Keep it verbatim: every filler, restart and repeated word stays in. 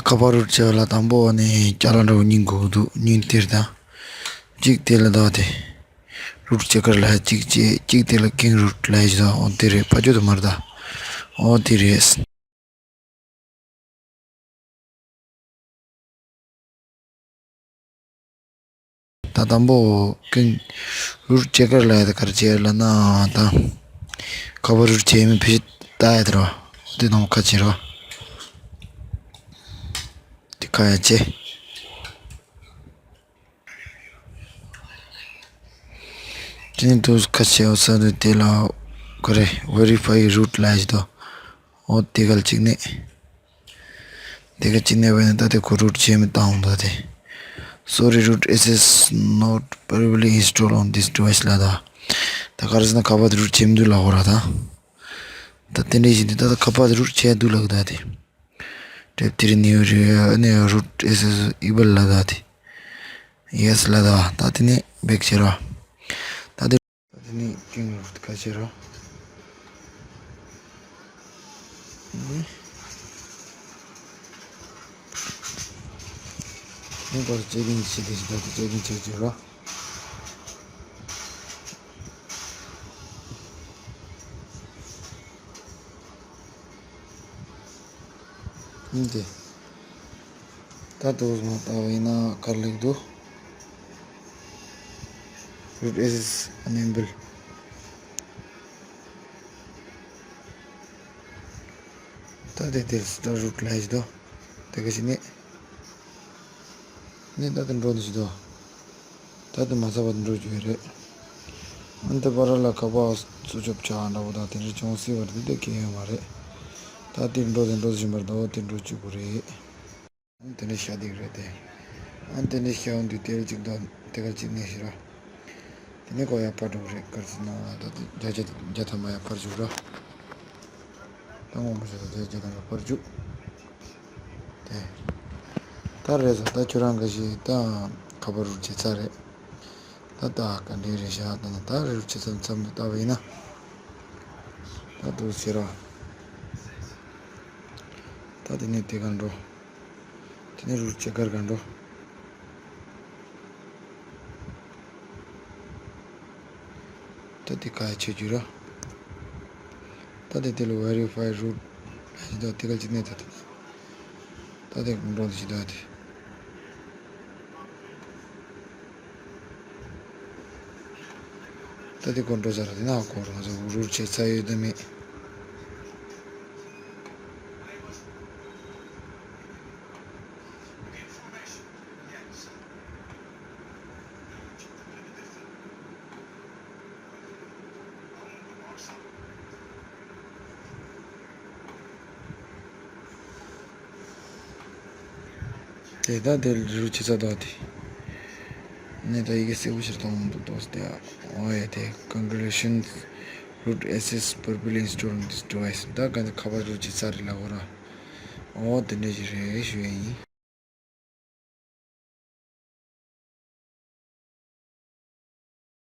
ཁ་པར་རུཊ་བྱས་པ་ལ་དང་པོ་ནས་ཅ་ལག་འདྲ་བོ་གཉིས་དགོས་ཀྱི་འདུག་གཉིས་དེར་དང་། གཅིག་དེ་ལ་ད་དེ། རུཊ་ཅེ་ཀར་ལབ་གཅིག་བྱས། གཅིག་དེ་ལ་ཀིང་རུཊ་ལབ་ཡག་ཅིག་དང་། འོ་དེ་རེད། ཕ་ཆོས་དུ་མར་ད། འོ་དེ་རེད། ད་དང་པོ་ཀིང་རུཊ་ཅེ་ཀར་ལབ་ཡག་དེ་ག་རེ་བྱེད་ལབ་ན་ད། ཁ་པར་རུཊ་བྱས་མིན་ཕྱི་ལྟ་ཡག་དེ་རེད་བ། དེ་དང་པོ་ཁ་ཕྱེ་རོགས། དེ་ཁ་ཡར་ཕྱེ། དེ་ནས་དུ་ཁ་ཕྱེ་བ་ས་དུ་དེ་ལ་ག་རེ་ཝེ་རི་ཕའི་རུཊ་ལབ་ཡག་ཅིག་དང་། འོ་དེ་ག་ལ་གཅིག་གནོན། དེ་ག་གཅིག་གནོན་པ་ཡིན་ན་ད་དེ་ཁོ་རུཊ་བྱས་མིན་བཏང་འོང་། ད་དེ། Sorry, root access not properly installed on this device ལབ་ད། ད་ག་རེ་ཟེར་ན་ཁ་པར་དེ་རུཊ་བྱས་མི་འདུག་ལབ་དགོས་རེད་ད། ད་དེ་འདྲ་ཞིག་འདུག་ད་ད་ཁ་པར་དེ་རུཊ་བྱས་འདུག་ལབ་གི་ད་དེ། དེབ་ཐེར་ནིའུ་རེད། ཨ་ནི་རུཊ་ཨེ་སི་ཨེ་སི་ཨི་བལ་ལབ་ད་དེ། ཡེ་སི་ལབ་ད། ད་དེ་ནས་བེག་བྱེད་རོགས། ད་དེ། ད་དེ་ནས་ཀིང་རུཊ་ཁ་ཕྱེ་རོགས། ཨེ། ཨེ་ད་ཅེག་ཨིན་བྱེད་དེ་ཞིག་ད་དེ་ཅེག་ཨིན་བྱེད་བྱེད་རོགས། ཨིན་ཏེ། ད་དུ་མ་ལྟ་བ་ཡིན་ན་ག་རེ་ལེགས་འདུག་རུཊ་ཨེ་སི་ཨེ་སི་ཨེ་ནེ་བལ། ད་དེ་དེར་སི་ཊར་རུཊ་ལབ་ཡག་ཅིག་འདུག་དེ་ག་ཞིག་གནོན། ནས་ད་དེ་འགྲོ་འདི་ཞིག་འདུག་ད་དེ་མ་ཚར་བར་འགྲོ་རྒྱུ་རེད། ཨ་ནི་དེ་བར་ལ་ཁ་པར་སུ་ཆོབ་ཆ་འདྲ་བོ་དང་དེ་འདྲ་བྱུང་སྲིད་པ་རེད། དེ་གལ་ཡོད་མ་རེད། ད་དེ་འགྲོ་དེ་འགྲོ་བཞིན་པར་ད་འོ་དེ་འགྲོ་བཅུག་དགོས་རེད། ཨ་ནི་དེ་འདྲ་བཞག་བསྡད་ཀྱི་རེད་དེ། ཨ་ནི་དེ་འདྲ་བཞག་འོང་དུས་དེ་ལ་གཅིག་དང་དེ་ག་གཅིག་གནོན་ཞིག་ར། དེ་ནས་ཁོ་ཡར་ཕར་འགྲོ་གི་རེད། ག་རེ་ཟེར་ན་ད་དེ་བརྒྱ་ཆ་བརྒྱ་ཐམ་པ་ཡར་ཕར་བཅུག་ར། ད་སྔོན་པོ་ཞིག་ད་བརྒྱ་ཆ་བརྒྱ་ཐམ་པ་ཕར་བཅུག་དེ། ད་རེད་ཟེར། ད་ཁྱོད་རང་འགའ་ཞིག་ད་ཁ་པར་རུཊ་བྱས་ཚར་རེད། ད་ད་ག་འདྲའི་རེད་ཤག་ད་ན་ད་རུཊ་བྱས་ཚར་མཚམས་ལ་ལྟ་བ་ཡིན་ན། ད་འདུག་ཟེར་རོགས། ད་དེ་ནས་དེ་ག་འགྲོ། དེ་ནས་རུཊ་ཅེ་ཀར་ག་འགྲོ། ད་དེ་ག་ཡར་ཕྱེ་རྒྱུ་ར། ད་དེ་དེ་ལ་ཝེ་རི་ཕའི་རུཊ་ལབ་ཡག་ཅིག་འདུག་དེ་ག་ཅིག་གནོན་ད་དེ། ད་དེ་འགྲོ་འདི་ཞིག་འདུག་དེ། ད་དེ་ཁོ་འགྲོ་ཚར་ར། དེ་ན་ཁོ་རང་ཚོ་རུཊ་བྱས་ཚར་ཡོད་དམ་མེད། དེ་ད་དེ་རུཊ་བྱས་ཚར་འདུག་དེ། ནས་ད་ཡི་གེ་སེར་པོ་ཞིག་མཐོང་འདུག་དོ་ཟེར་དེ། འོ་ཡ་དེ། Congratulations, root access properly installed on this device. ད་ག་ནས་ཁ་པར་རུཊ་བྱས་ཚར་རེད་ལབ་དགོས་ར། འོ་དེ་འདྲ་ཞིག་རེད་ཞུ་ཡ་ཡིན།